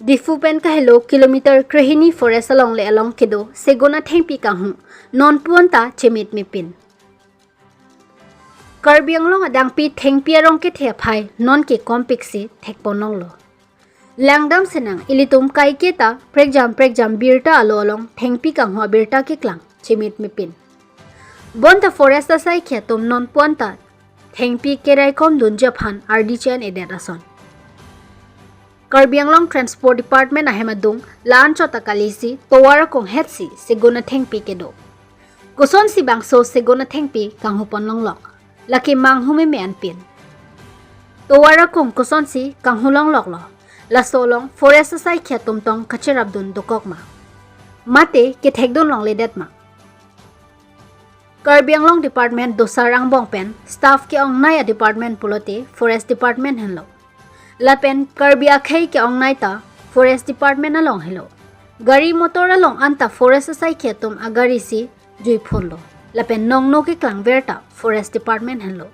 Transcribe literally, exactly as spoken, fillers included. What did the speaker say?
Diphu pen kahelo kilometer krehini forest alongle along kedo segon athengpi kanghu nonpu anta chemit mepin. Karbi Anglong adangpi thengpi arong kethe aphai non ke kompik si thekpon longlo. Langdam senang ilitum kaiketa prekjam prekjam birta alo along thengpi kanghu abirta keklang chemit mepin. Bonta forest asaikhi atum nonpu anta thengpi keraikom dunji aphan ardi chen edet ason. Karbi Anglong Transport Department ahem adung la-anchot akalisi tovar akong hetsi segon athengpi kedo. Kosonsi bangso segon athengpi kanghupon longlok, lake manghu meme anpin. Tovar akong kosonsi kanghu longloklo, laso along forest asaikhi atum tong kacherapdun dokok ma, mate kethekdun longledet ma? Karbi Anglong Department dosar angbong pen staff ke-ongnei a department pulote Forest Department henlo. Lapen Karbi akhei ke-ongnei ta Forest Department along helo. Gari motor along anta forest asaikhi atum agari si juiphonlo. Lapen nongno keklangver ta Forest Department henlo.